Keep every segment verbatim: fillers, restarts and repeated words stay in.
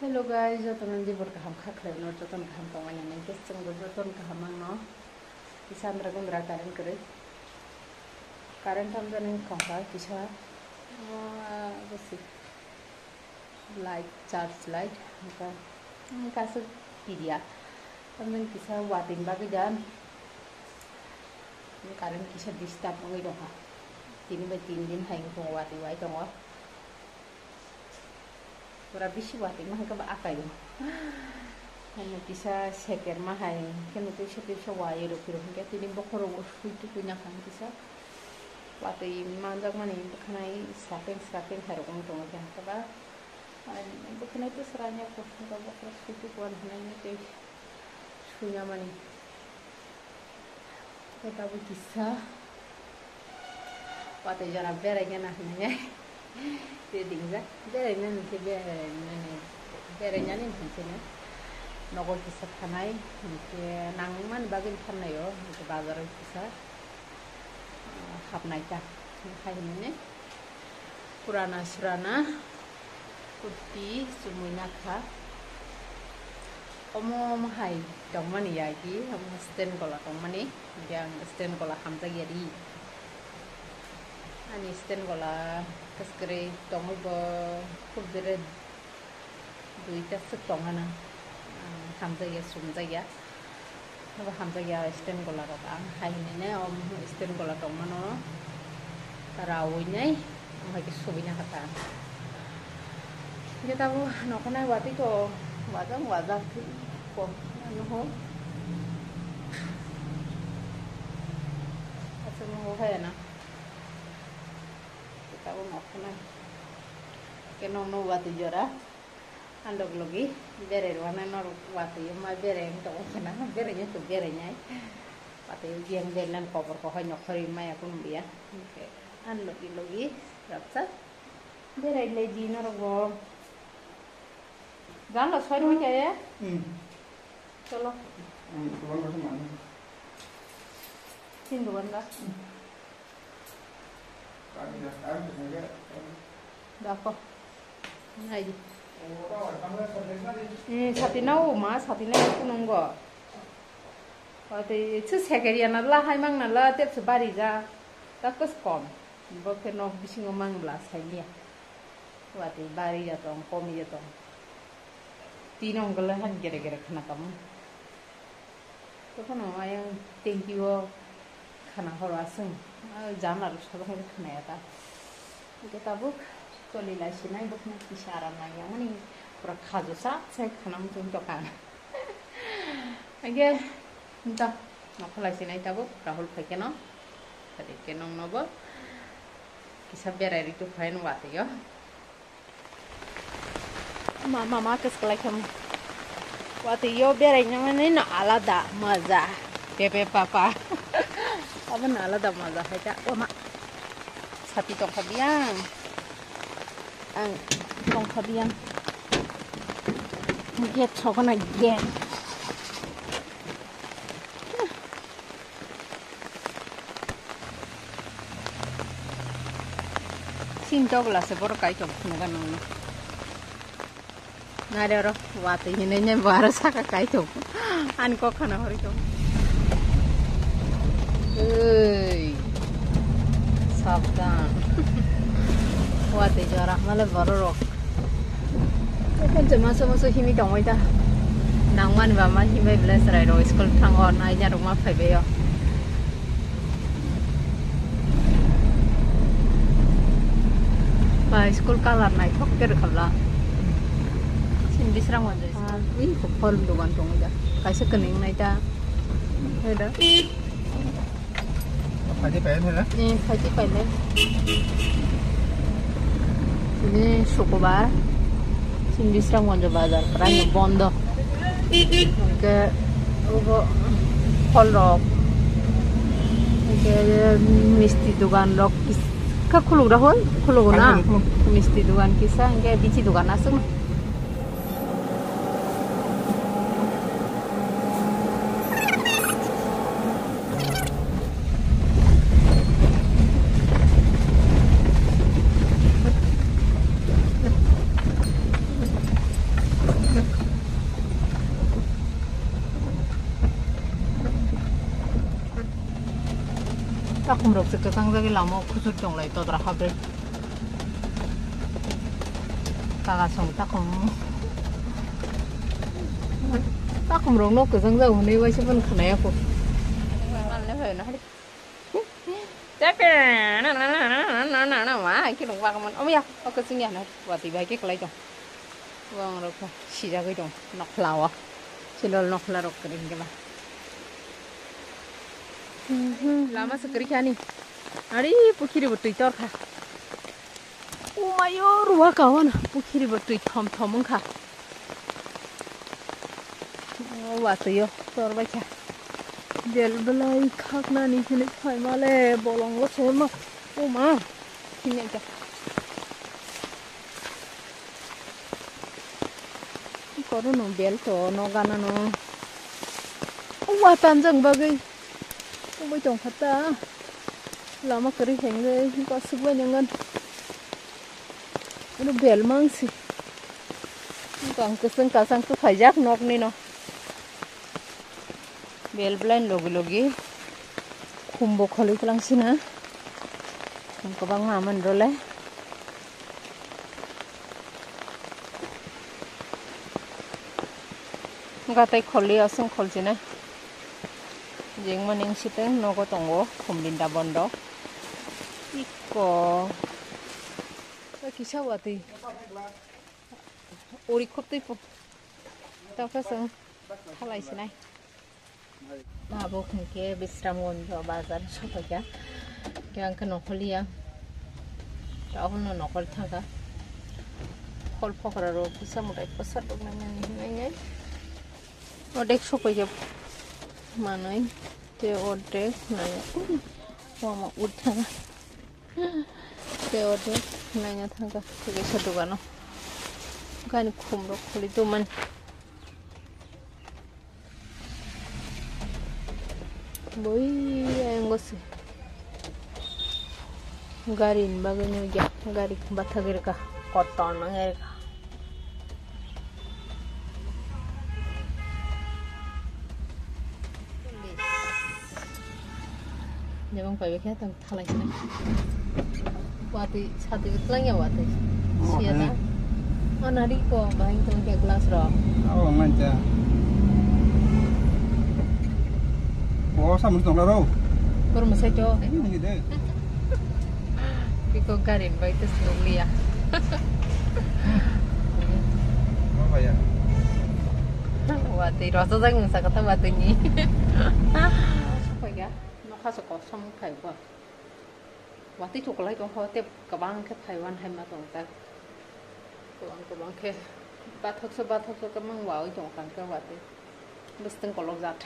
Hello guys, jotono jibor kaham kha khlai no, jotono kaham tongmani hwnwi khe chwngbo jotono kaham ang no. Kisa andra gundra current kwrwi. Current thamjani khongkha kisa, ah, bwswi light, charge light, hwnkhe, hwnkhe aswk kidia. Tamjani kisa watwi bagwi da current kisa disturb wngwi tongkha. Tini bai tin din hai wngkha watwi wai tongo. Pura bisi watwi ma hwnkhe ba akai o. Hano kisa seker ma hai, khe no twi se twi se wai rw phiro hwnkhe tini bokhorok bo sui tukui nakha kisa. Watwi manjak mani bwkhanai srapeng srapeng hai rok wng tongo khe hwnkhe ba. Bwkhanai to sranya ko hwnkhe bokhorok sui tukui hwnwi tei sui namani. Khe tabuk kisa watwi jora beraina hinwi ready wngjak. Beraina hinkhe berainani, berainani hinkhe nogo kisa thanai, hinkhe nangmani bagwi thanai o, hinkhe bazaro kisa, ah, hapnai ta. Hai hinwi. Purana surana kurti chumui nakha. Omo omo hai tongmani ya ki, omo stand gola tongmani, hwnkhe ang stand gola hamjak ya ri. Ani stand gola kwskwrwi tongwi bo khub jere duita swk tong ano, ang hamjakya, sumjakya. Abo hamjakya stand gola rok, ang hai hinwi ne o stand gola tongmano rawi nai, ang hai khe subui na kha ta. Hingke tabuk nokho nai watwi ko wajak wajak khe ko ano ho. Aswk no ho hai na. Tabuk nokho nai. Ke nokno watwi jora. Ang log logi berai rwna norok watwi ma berai wng tongo khna, berai wng tongo, berai nai. Watwi yang berai nang kobor ko hoi nokhorwi maya kunu ya. Hingke ang logi logi rapsa berai le di norok bo. Jalo soi rwi kaya. Hmm. Cholo. Hmm, chuban rasa mana? Tin dukan da. Dako. Nai di. Eh, sati nao ma, sati nao kunungo. Ate chu sekeriya na la hai mang na la tep chu bari ja. Takos kom. Bo khe nok bisingo mang bla sailiya. Watwi bari ya tong, komi ya tong. Tino hwnkhe han gere gere khna kamo. Tokhono ayang tengki o khana horo aswng, ah, jana rok sabang khe khna ya ta. Hwnkhe tabuk koli lai sinai bwkhwna kisa aram nang ya mani pura khajo sa se khana muchung tokha. Hwnkhe ta nokho lai sinai tabuk Rahul phai khe no, phai khe nong no bo kisa berai ri tu phai no watwi o. Ma, ma, ma, kwswk lai khamu. Watwi yo berai nangmani no alada maja. Pepe papa. Abo no alada maja hai ta. O ma. Sati tongkha biyang. Ang tongkha biyang. Gate sokona gate. Sini togla se borok kai tong phunukha nangno. Nare oro watwi hinwi ne bo aro saka kai tong. Ani kok khana hori tong. Oi. Sabdan. Watwi jora male borok rok. Ekon se maso maso himi tongoi ta. Nangmani ba ma himbai belai chwrai rok school thango naina rok ma phaibai o. Ba school colour naithok khe rwkha bla. Sini bisrang manjai. Ah, ui phol dogan tongoi ta. Kaisa kwning nai ta. Hai da. Phaidi pailai na? Ni phaidi pailai. Ini Sukubar. Sini Bisramganj bazar pura bondo. Hingke obo phol rok. Hingke misti dogan rok kisa khuluk rahul khuluk na. Khuluk, khuluk. Misti dogan kisa hingke bichi dogan aswk. Khumrok se kwchang jagwi lama o khujur tonglai todra habre. Kaga song takhum. Takhum rok no kwchang jago hwnwi waisa phano khwnaya kho. Chakra, na, na, na, ma, hai khe nung bakman. Omo ya, o kwchwng ya na, watwi bai khe kwlai tong. Bong rok sijagwi tong, nokhla o. Chilol nokhla rok kwrwi hwnkhe ba. Lama se kwrwi kha ani. Ari pukhiri bo twi tor kha. Umayo ruwa kawan pukhiri bo twi thom thom wngkha. O watwi o tor bai kha. Bel belai khaknani hwnwi phaima le bolongo se ma. O ma. Thini ekta. Koro no bel to no gana no. O wa tanjang bagwi. Tongwi tongkha ta. Lama kwrwi hengwi basuk bai nangani. Ano bel mangsi. Bang kwchwng kasang tu khaijak nokni no. Bel belai logi logi. Khumbo kholi tlang sina. Khum kwbangma amani role. Gatai kholi aswng kholchina. Jengmani wngsiteng nogo tongo khumdin da bondo. Iko. Kisa watwi. Uri khurtwi po. Tokha chwng thalai sinai. Tabuk hinkhe Bisramganj o bazar sopaikha. Khe ang khe nokholiya. Tabukno nokhol thangkha. Khol phokra rok kisa mwtai kwchar rok nangmani hinwi nai. Odek sopaikha manwi. Tei ordek nai. Mama ut thangkha. Tei ordek naina thangkha. Tei kaisa dogano. Gani khumrok kholi tongmani. Boi ayang se. Gari ni bagwi no ya. Gari bathagwi rwkha. Kotor nang rwkha. Jabang pai khe tang thalai sinai. Watwi satwi tlang ya watwi. Siya ta. Ana ri ko bahai tong khe glass ro. Abo ngan cha. Bo samung tong ro. Por mo sai to. Ini de. Piko garin bai tes nukliya. Apa ya? Watwi rosa jang masa kata watwi ni. Apa ya? Nokha se kosom khai ba. Watwi chokolai tong kho te kwbang khe phaiwan hai ma tong ta. Kwbang kwbang khe bathok se bathok se kwbang wawi tong kha khe watwi. Bwswtwng kolok jat.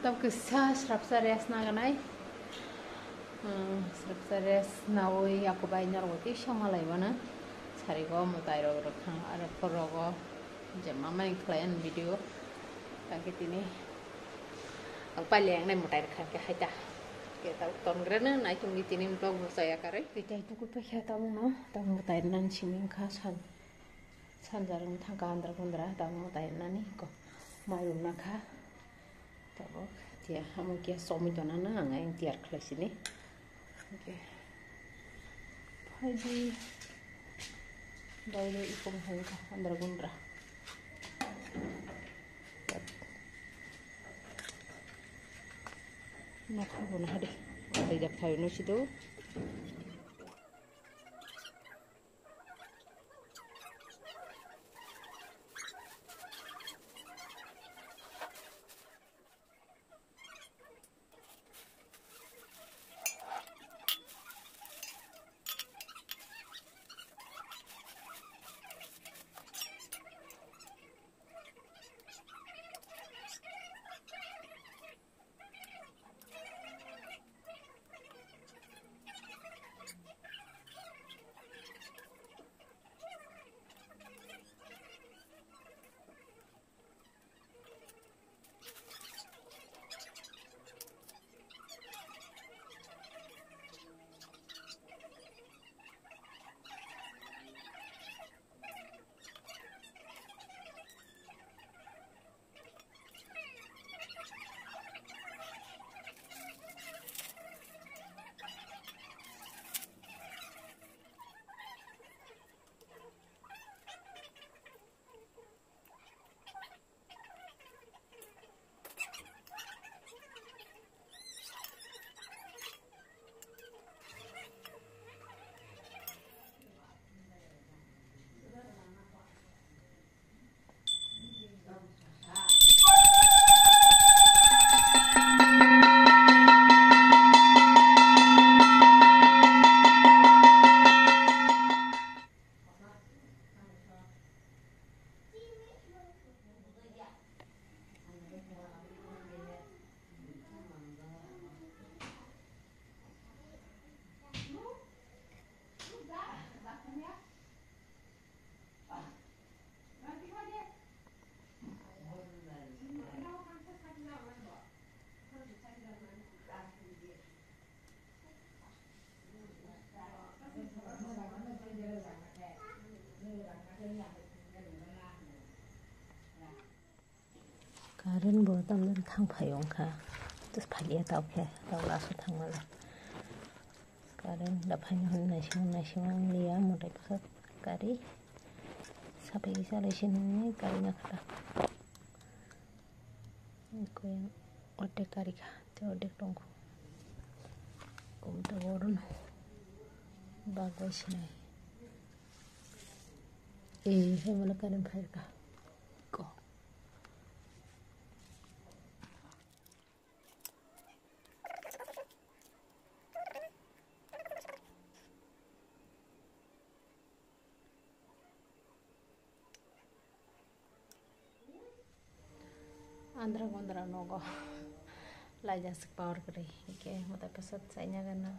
Tamo kisa srapsa rest naganai. Hmm, srapsa rest nawi yakubai norok twi sama lai mano. Sarigo mwtai rok rok thang aro phorogo je mamani khlai ani video. Tangkhe tini ang paile ang nai mwtai rok kha khe hai ta. Khe ta ton greno nai tongwi tini vlog bo chaya karwi. Tei tei tuku paikha tabukno tabuk mwtai rwnani simi wngkha sal. Sanja rwng thangkha andra gundra tabuk mwtai rwnani ko mai rwna kha. Tabuk tia amo kia somoi tona na ang ayang tiar khlai sini. Okay. Phaidi baile ikom hai kha andra gundra. Nokha bo nahadi. Tei jak thawi no sido. Current bo tamjani thang phai wngkha. Just phaiya tao khe, tao laso thangmani. Current da phaino hwn naising naising wng liya, mwtai bwsa gari. Sapai kisa lai sinani gari na khata. Koi ordek gari kha, te ordek tongkho. Kum to boron. Bagwai sinai. Eh, hai mala current phai kha. Ko. Andra gondra nogo. Laijak sik power kwrwi. Hike mwtai bwsa chaina gana.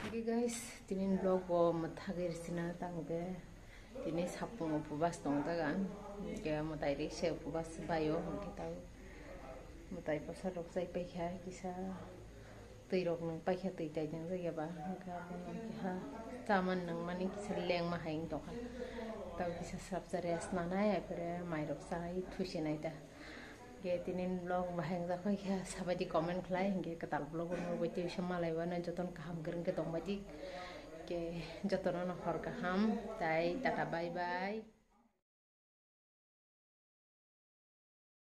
Okay guys, tini vlog bo mwthagwi rwchina tangde tini sapung upobas tongjaga, hwnkhe mwtai rikse upobas baio, hwnkhe tei mwtai bwsa rok chai paikha kisa. Twi rok nwng paikha, twi tai nwngjak ya ba, hwnkhe abono keha chaman nangmani kisa lengma hai wng tongkha. Tei kisa swrapsa rest nanai, aphuru mai rok chai thusinai ta. Hwnkhe tini vlog bahai wngjak kha, sabaidi comment khlai, hwnkhe kwtal vlog o nukbai twi se malai bano jotono kaham kwrwng khe tongbaidi. Hwnkhe jotono no hor kaham, tai tata bye bye.